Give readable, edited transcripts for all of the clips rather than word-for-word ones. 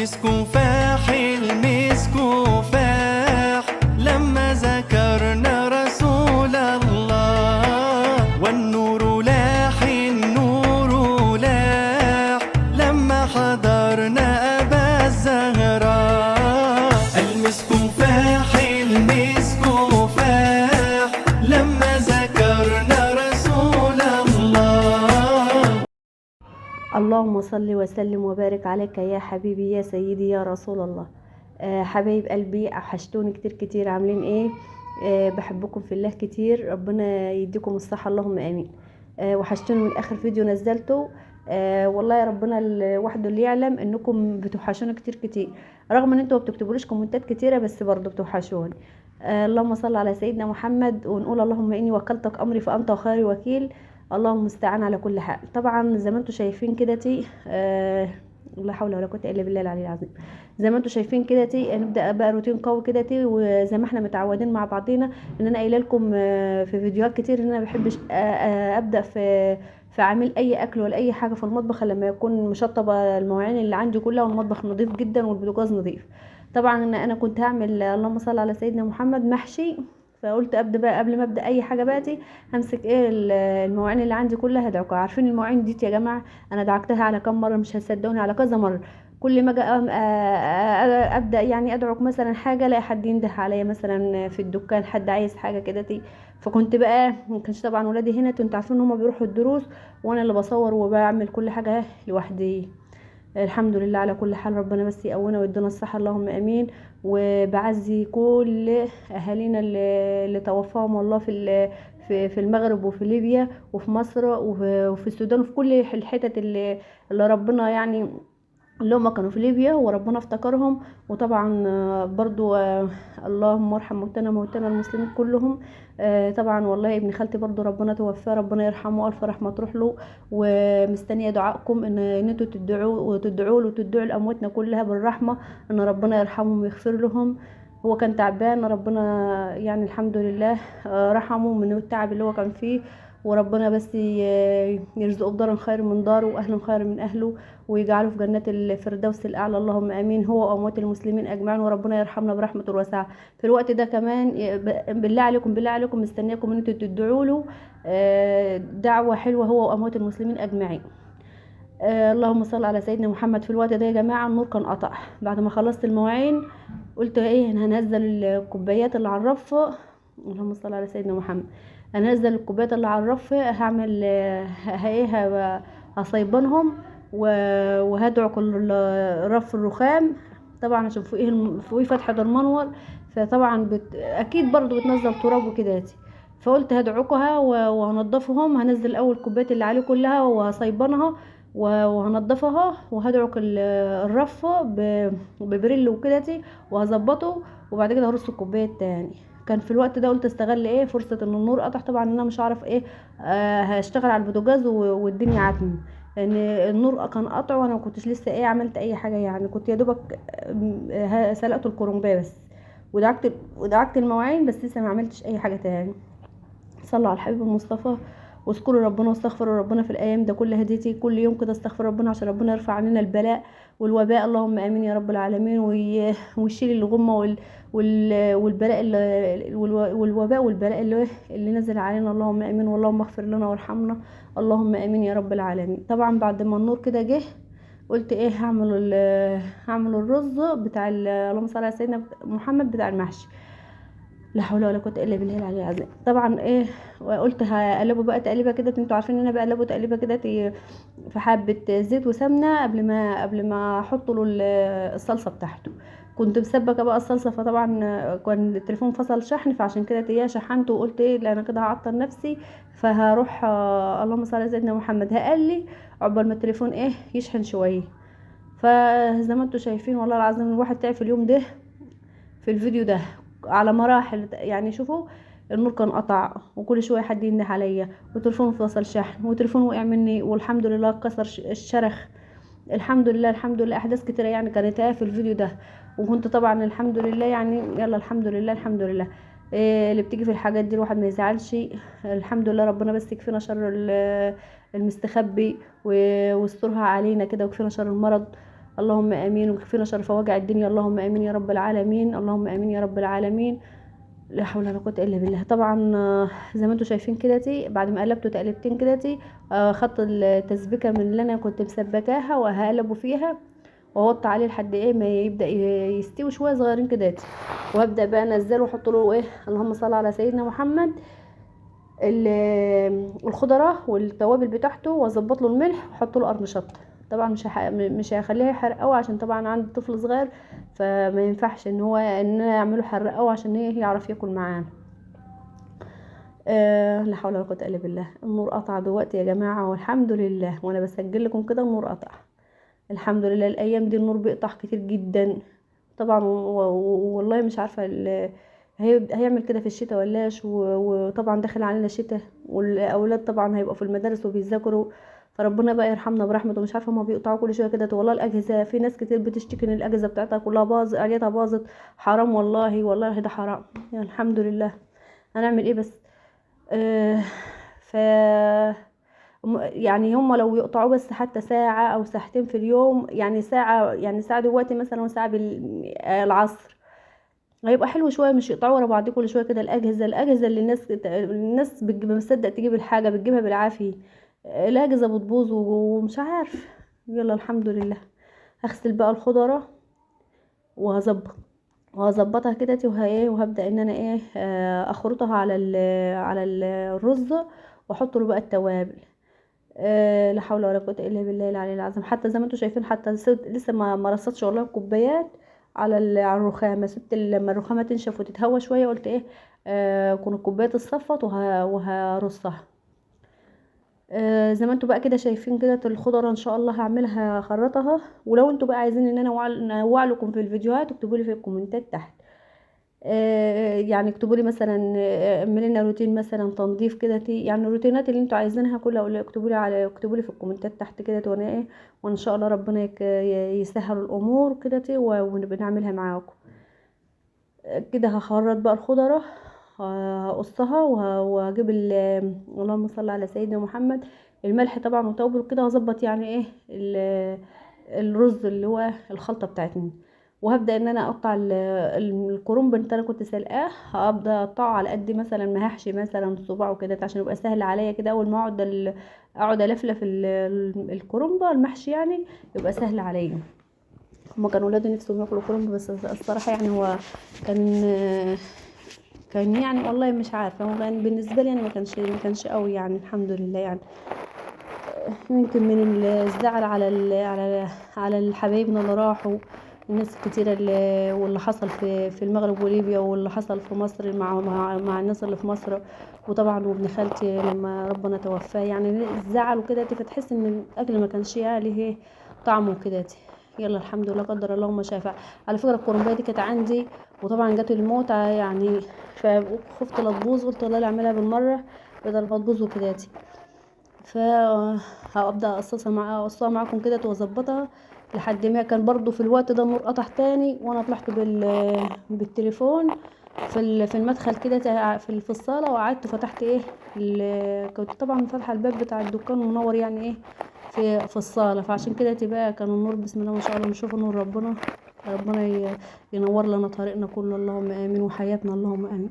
المسك فاح، المسك فاح لما ذكرنا رسول الله، والنور لاح، النور لاح لما حضرنا أبا الزهراء. المسك فاح، المسك فاح لما ذكرنا رسول الله. اللهم صل وسلم وبارك عليك يا حبيبي يا سيدي يا رسول الله. حبايب قلبي، وحشتوني كتير كتير. عاملين ايه؟ بحبكم في الله كتير، ربنا يديكم الصحة، اللهم امين. وحشتوني من اخر فيديو نزلته. والله يا ربنا وحده اللي يعلم انكم بتوحشوني كتير كتير، رغم ان انتوا ما بتكتبوليش كومنتات كتيرة، بس برضو بتوحشوني. اللهم صل على سيدنا محمد، ونقول اللهم اني وكلتك امري فانت خير وكيل، اللهم المستعان على كل حال. طبعا زي ما انتم شايفين كده تي، لا حول ولا قوة الا بالله العلي العظيم. زي ما انتم شايفين كده تي، هنبدا بقى روتين قوي كده تي، وزي ما احنا متعودين مع بعضينا، ان انا قايله لكم في فيديوهات كتير ان انا ما بحبش ابدا في عميل اي اكل ولا اي حاجة في المطبخ لما يكون مشطبه المواعين اللي عندي كلها، والمطبخ نظيف جدا والبوتاجاز نظيف. طبعا انا كنت هعمل اللهم صل على سيدنا محمد محشي، فقلت ابدا بقى قبل ما ابدا اي حاجة بقى همسك ايه المواعين اللي عندي كلها هدعكها. عارفين المواعين دي يا جماعة انا دعكتها على كام مرة؟ مش هتصدقوني، على كذا مرة. كل ما اجي ابدا ادعك مثلا حاجة، الاقي حد ينده عليا مثلا في الدكان، حد عايز حاجة كده تي. فكنت بقى ما كانش طبعا ولادي هنا، انتوا عارفين ان هما بيروحوا الدروس وانا اللي بصور وبعمل كل حاجة لوحدي. الحمد لله على كل حال، ربنا بس يقوينا ويدينا الصحة، اللهم امين. وبعزي كل اهالينا اللي توفاهم الله في المغرب وفي ليبيا وفي مصر وفي السودان وفي كل الحتت اللي ربنا اللي هم كانوا في ليبيا وربنا افتكرهم. وطبعا برضو اللهم ارحم موتانا موتانا المسلمين كلهم. طبعا والله ابن خالتي برضو ربنا توفاه، ربنا يرحمه الف رحمه تروح له. ومستنيه دعائكم ان انتوا تدعوا وتدعوا له وتدعوا لامواتنا كلها بالرحمة، ان ربنا يرحمهم ويغفر لهم. هو كان تعبان، ربنا الحمد لله، رحمه من التعب اللي هو كان فيه، وربنا بس يرزقه بدار خير من داره واهل خير من اهله، ويجعله في جنات الفردوس الاعلى، اللهم امين، هو واموات المسلمين اجمعين، وربنا يرحمنا برحمته الواسعة. في الوقت ده كمان بالله عليكم، بالله عليكم، مستنياكم ان انتوا تدعوا له، دعوه حلوة، هو واموات المسلمين اجمعين. اللهم صل على سيدنا محمد. في الوقت ده يا جماعة النور كان قطع. بعد ما خلصت المواعين قلت ايه، هنزل الكوبايات اللي على الرف، اللهم صل على سيدنا محمد، هنزل الكوبايات اللي على الرف، هعمل، ايه، هصيبنهم وهدعك رف الرخام، طبعا عشان فوقيه فتحه المنور، فطبعا اكيد برضو بتنزل تراب وكده. فقلت هدعكها وهنضفهم، هنزل اول كوبايات اللي عليه كلها وهصيبنها وهنضفها، وهدعك الرف ببريل وكده وهظبطه، وبعد كده هرص الكوباية التاني. كان في الوقت ده قلت استغل ايه فرصة ان النور قطع، طبعا انا مش هعرف ايه، هشتغل على البوتاجاز والدنيا عتم، لان النور كان قطع وانا ما كنتش لسه ايه عملت اي حاجة، كنت يا دوبك، سلقت الكرنبايه بس، ودعكت المواعين بس، لسه ما عملتش اي حاجة تاني. صلوا على الحبيب المصطفى واذكروا ربنا واستغفروا ربنا في الايام ده كل هديتي، كل يوم كده استغفر ربنا عشان ربنا يرفع عننا البلاء والوباء، اللهم امين يا رب العالمين، ويشيل الغمة والبلاء والوباء والبلاء اللي نزل علينا، اللهم امين، واللهم اغفر لنا وارحمنا، اللهم امين يا رب العالمين. طبعا بعد ما النور كده جه قلت ايه، هعمل الرز بتاع اللهم صل على سيدنا محمد بتاع المحشي، لا حول ولا قوة الا بالله العلي العظيم. طبعا ايه، وقلت هقلبه بقى تقليبه كده، انتوا عارفين ان انا بقلبه تقليبه كده في حبه زيت وسمنه قبل ما احط له الصلصه بتاعته. كنت مسبكه بقى الصلصه، فطبعا كان التليفون فصل شحن، فعشان كده تيه شحنته وقلت ايه، لا انا كده هعطل نفسي، فهروح، اللهم صل على سيدنا محمد، هقلي عقبال ما التليفون ايه يشحن شوية. فزي ما انتوا شايفين والله العظيم الواحد تعب في اليوم ده في الفيديو ده على مراحل، شوفوا النور كان قطع، وكل شوية حد ينده عليا، وتليفون فصل شحن، وتليفون وقع مني، والحمد لله كسر الشرخ، الحمد لله الحمد لله. احداث كتيرة كانت في الفيديو ده، وكنت طبعا الحمد لله يلا الحمد لله الحمد لله. اللي بتيجي في الحاجات دي الواحد ما يزعلش، الحمد لله ربنا بس يكفينا شر المستخبي ويسترها علينا كده، ويكفينا شر المرض. اللهم امين، ويكفينا شر فواجع الدنيا، اللهم امين يا رب العالمين، اللهم امين يا رب العالمين. لا حول ولا قوة الا بالله. طبعا زي ما انتم شايفين كده، بعد ما قلبته تقلبتين كده، خدت التسبيكه من اللي انا كنت مسبكاها وهقلبه فيها، واوطي عليه لحد ايه ما يبدا يستوي شوية صغيرين كده، وابدا بقى انزله واحط له ايه، اللهم صل على سيدنا محمد، الخضرة والتوابل بتاعته، واظبط له الملح واحط له قرن شطه. طبعا مش هخليها يحرق قوي، عشان طبعا عندي طفل صغير، فما ينفعش ان هو ان انا اعمله حرق قوي عشان ايه يعرف ياكل معانا. لا حول ولا قوة الا بالله. النور قطع دلوقتي يا جماعة، والحمد لله وانا بسجل لكم كده النور قطع، الحمد لله. الايام دي النور بيقطع كتير جدا طبعا، والله مش عارفه هيعمل كده في الشتاء ولاش، وطبعا داخل علينا الشتاء، والاولاد طبعا هيبقوا في المدارس وبيذاكروا، فربنا بقى يرحمنا برحمته. مش عارفه ما بيقطعوا كل شوية كده والله. الاجهزة في ناس كتير بتشتكي ان الاجهزة بتاعتها كلها باظت، آليتها باظت، حرام والله، والله ده حرام يعني. الحمد لله، هنعمل ايه بس. ف يعني هم لو يقطعوا بس حتى ساعة أو ساعتين في اليوم، يعني ساعة، يعني ساعة دلوقتي مثلا وساعة العصر، هيبقى حلو شوية، مش يقطعوا ورا بعض كل شوية كده. الأجهزة اللي الناس ما بتصدق تجيب الحاجة، بتجيبها بالعافية، الأجهزة بتبوظ ومش عارف. يلا الحمد لله. هغسل بقى الخضرة وهظبطها كده، وهبدأ ان انا ايه، اخرطها على على الرز، واحط له بقى التوابل. لا حول ولا قوة الا بالله العلي العظيم. حتى زي ما انتم شايفين، حتى لسه ما رصتش والله الكوبايات على على الرخامه، سبت لما الرخامه تنشف وتتهوى شوية، قلت ايه، كون الكوبايات اتصفت وهرصها. زي ما انتم بقى كده شايفين كده الخضرة ان شاء الله هعملها خرطها. ولو انتم بقى عايزين ان انا انوع لكم في الفيديوهات، اكتبوا لي في الكومنتات تحت. يعني اكتبوا لي مثلا، اعملي لنا روتين مثلا تنظيف كده، يعني الروتينات اللي انتوا عايزينها كلها اكتبوا لي في الكومنتات تحت كده، وانا ايه، وان شاء الله ربنا يسهل الامور كده ونبقى نعملها معاكم. كده هخرط بقى الخضرة، هقصها وهجيب اللهم صل على سيدنا محمد، الملح طبعا وتوابل كده، هظبط يعني ايه الرز اللي هو الخلطة بتاعتنا. وهبدا ان انا اقطع الكرنب اللي انا كنت سلقاه، هبدا اقطعه على قد مثلا ما هحشي مثلا صباعه كده، عشان يبقى سهل عليا كده، اول ما اقعد الفلف الكرنبه المحشي يعني يبقى سهل عليا. هما كانوا ولادي نفسهم ياكلوا كرنب، بس الصراحة يعني هو كان يعني والله مش عارفه، هو كان بالنسبة لي يعني ما كانش قوي يعني، الحمد لله. يعني يمكن من الزعل على الحبايبنا اللي راحوا، الناس الكتيرة واللي حصل في المغرب وليبيا، واللي حصل في مصر مع الناس اللي في مصر، وطبعا وابن خالتي لما ربنا توفاه، يعني الزعل وكده، فتحس ان الاكل ما كانش عليه طعمه كده. يلا الحمد لله، قدر الله ما شاء فعل. على فكرة الكرنبايه دي كانت عندي، وطبعا جت الموت يعني، فخفت لا تبوظ، قلت والله لا اعملها بالمرة بدل ما تبوظ وكده. فهبدا اقصصها معاكم كده واظبطها لحد ما كان برضو في الوقت ده النور قطع تاني، وانا طلعت بالتليفون في المدخل كده في الصاله، وقعدت فتحت ايه كنت طبعا فاتحة الباب بتاع الدكان ومنور يعني ايه في الصاله، فعشان كده تبقى كان النور بسم الله ما شاء الله، نشوف نور ربنا، ربنا ينور لنا طريقنا كله اللهم امين، وحياتنا اللهم امين.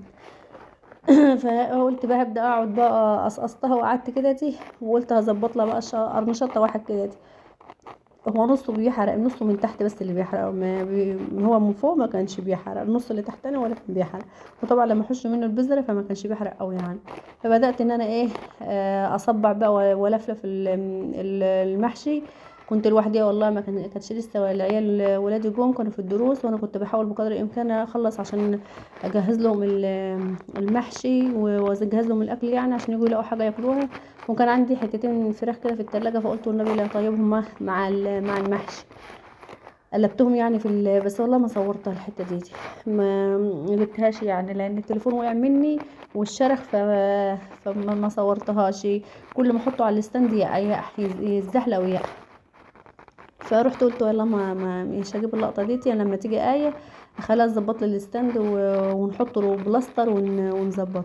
فقلت بقى هبدا اقعد بقى قصقصتها وقعدت كده دي، وقلت هظبط لها بقى قرن شطه واحد كده دي، هو نصه بيحرق، نصه من تحت بس اللي بيحرق، ما هو من فوق ما كانش بيحرق، النص اللي تحت انا ولا كان بيحرق، وطبعا لما احش منه البذرة فما كانش بيحرق قوي يعني. فبدات ان انا ايه، اصبع بقى والفلف المحشي. كنت لوحدي والله، ما كانتش لسه العيال ولادي جم، كانوا في الدروس، وانا كنت بحاول بقدر الامكان اخلص عشان اجهز لهم المحشي واجهز لهم الاكل يعني عشان يجوا يلاقوا حاجة ياكلوها. وكان عندي حتتين فراخ كده في التلاجة، فقلت والنبي لا طيبهم مع المحشي، قلبتهم يعني في بس والله ما صورتها الحتة دي ما جبتهاش يعني، لان التليفون وقع مني والشرخ، فما ما صورتهاش. كل ما احطه على ال stand يتزحلق ويقع، فروحت قلت والله ما مش هجيب اللقطة دي، يعني لما تيجي ايه اخليها تظبط لي ال stand ونحط له بلاستر ونظبطه.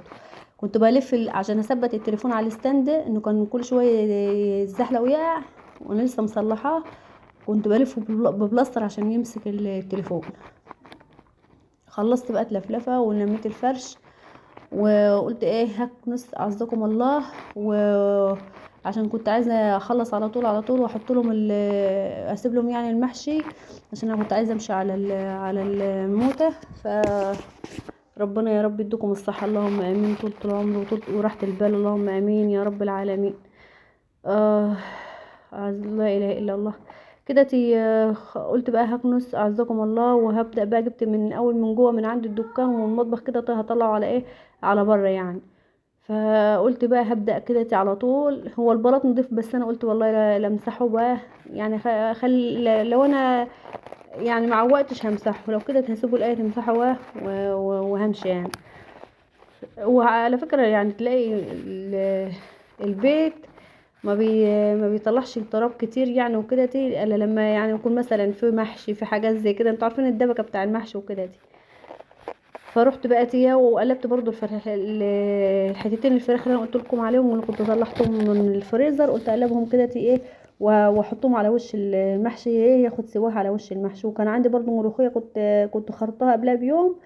كنت بلف عشان اثبت التليفون على ال stand، انه كان كل شوية يتزحلق ويقع، وانا لسه مصلحاه، كنت بلفه ببلاستر عشان يمسك التليفون. خلصت بقى تلفلفه ولميت الفرش، وقلت ايه هكنس عزكم الله، وعشان كنت عايزه اخلص على طول على طول واحط لهم اسيب لهم يعني المحشي، عشان انا كنت عايزه امشي على الموتة. ف ربنا يا رب يديكم الصحة، اللهم امين، طول العمر وطول وراحة البال، اللهم امين يا رب العالمين. لا اله الا الله. كده قلت بقى هكنس اعزكم الله، وهبدا بقى جبت من اول من جوه من عند الدكان ومن المطبخ كده، هطلعه على ايه، على بره يعني. فقلت بقى هبدا كده على طول. هو البلاط نضيف، بس انا قلت والله لا امسحه بقى يعني، خلي لو انا يعني مع وقتش همسحه، لو كده هسيبه الايه تمسحه وهمشي يعني. وعلى فكرة يعني تلاقي البيت ما بيطلعش تراب كتير يعني وكده تي، الا لما يعني يكون مثلا في محشي، في حاجات زي كده، انتوا عارفين الدبكه بتاع المحشي وكده دي. فروحت بقى تيا وقلبت برضو الفراخ، الحتتين الفراخ اللي انا قلت لكم عليهم واللي كنت طلعتهم من الفريزر، قلت اقلبهم كده تي ايه واحطهم على وش المحشي، ايه ياخد سواها على وش المحشي. وكان عندي برضو ملوخية كنت خرطتها قبلها بيوم،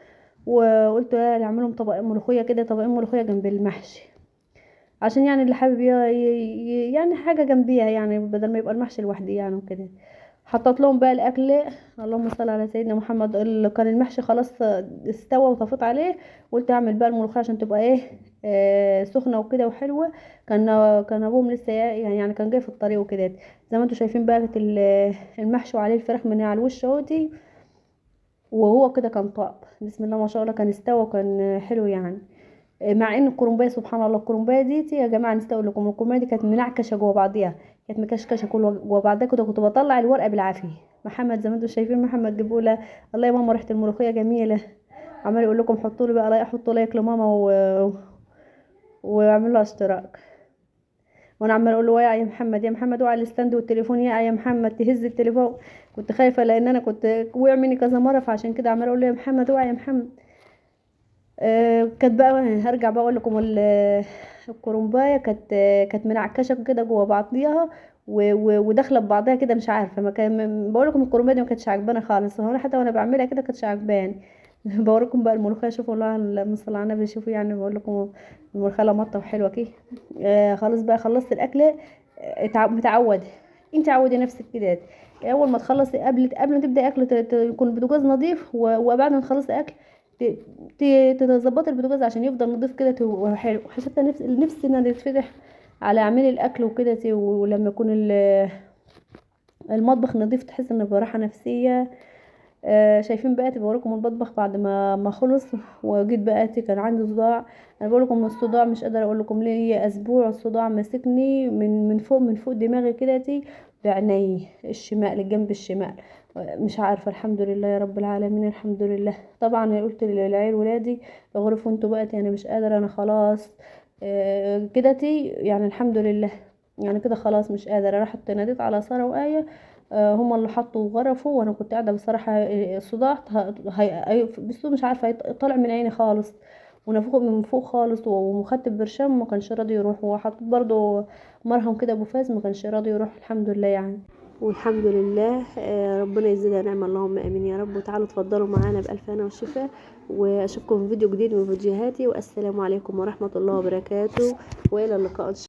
وقلت اعملهم طبقين ملوخية كده، طبقين ملوخية جنب المحشي، عشان يعني اللي حابب يعني حاجة جنبيها يعني، بدل ما يبقى المحشي لوحده يعني وكده. حطيت لهم بقى الاكل، اللهم صل على سيدنا محمد. اللي كان المحشي خلاص استوى وطفيت عليه، قلت اعمل بقى الملوخية عشان تبقى ايه، سخنة وكده وحلوه. كان ابوهم لسه يعني كان جاي في الطريق وكده. زي ما انتم شايفين بقى المحشي وعليه الفراخ من على الوش اهوتي، وهو كده كان طاب بسم الله ما شاء الله، كان استوى وكان حلو يعني. مع ان الكرنبايه سبحان الله، الكرنبايه دي يا جماعة نسيت اقول لكم، الكرنبايه دي كانت منعكشه جوه بعضيها، كانت مكشكشه كله جوه بعضها كده، كنت بطلع الورقة بالعافية. محمد زي ما انتم شايفين، محمد جيبوا له الله يا ماما ريحه الملوخية جميلة، عمال يقول لكم حطوا لي بقى like، حطوا like لماما واعملوا لها اشتراك. وانا عمال اقول له وقع يا محمد، يا محمد وقع ال stand والتليفون، يقع يا محمد تهز التليفون. كنت خايفة لان انا كنت وقع مني كذا مرة، فعشان كده عمال اقول له يا محمد وقع يا محمد. كانت بقى هرجع بقى اقول لكم الكرنبايه كانت منعكشه كده جوه بعضيها وداخله ببعضها كده، مش عارفه ما كان بقول لكم الكرنبايه دي ما كانتش عجبانه خالص، هو انا حتى وانا بعملها كده كانتش عجباني. بوريكم بقى الملوخية، شوفوا الله اللهم صل على النبي، شوفوا يعني بقول لكم الملوخية لمطه وحلوه كده. خلاص بقى خلصت الاكلة، متعوده انت عودي نفسك كده، اول ما تخلصي قبل ما تبداي اكل يكون البوتاجاز نظيف، وبعد ما تخلصي اكل تظبطي البوتاجاز عشان يفضل نظيف كده وحلو. حتى نفسنا نتفتح على اعمال الاكل وكده، ولما يكون المطبخ نظيف تحس ان براحة نفسية. شايفين بقى بوريكم المطبخ بعد ما خلص. وجيت بقى كان عندي صداع، انا بقول لكم الصداع مش قادرة اقول لكم ليه، اسبوع الصداع ماسكني من فوق دماغي كده بعيني الشمال، الجنب الشمال، مش عارفه. الحمد لله يا رب العالمين، الحمد لله. طبعا قلت للعيال ولادي اغرفوا انتوا بقى، انا مش قادرة، انا خلاص كده يعني الحمد لله يعني كده خلاص مش قادرة. راحت ناديت على ساره وآية، هما اللي حطوا غرفوا، وانا كنت قاعدة بصراحة الصداع بس مش عارفه طالع من عيني خالص ونفوق من فوق خالص، ومخدت برشام ما كانش راضي يروح، وحطيت برضو مرهم كده ابو فاز ما كانش راضي يروح. الحمد لله يعني، والحمد لله. ربنا يزيدها نعمه، اللهم امين يا رب. وتعالوا اتفضلوا معانا بالف هنا وشفاء، واشوفكم في فيديو جديد من فيديوهاتي، والسلام عليكم ورحمة الله وبركاته، والى اللقاء ان شاء الله.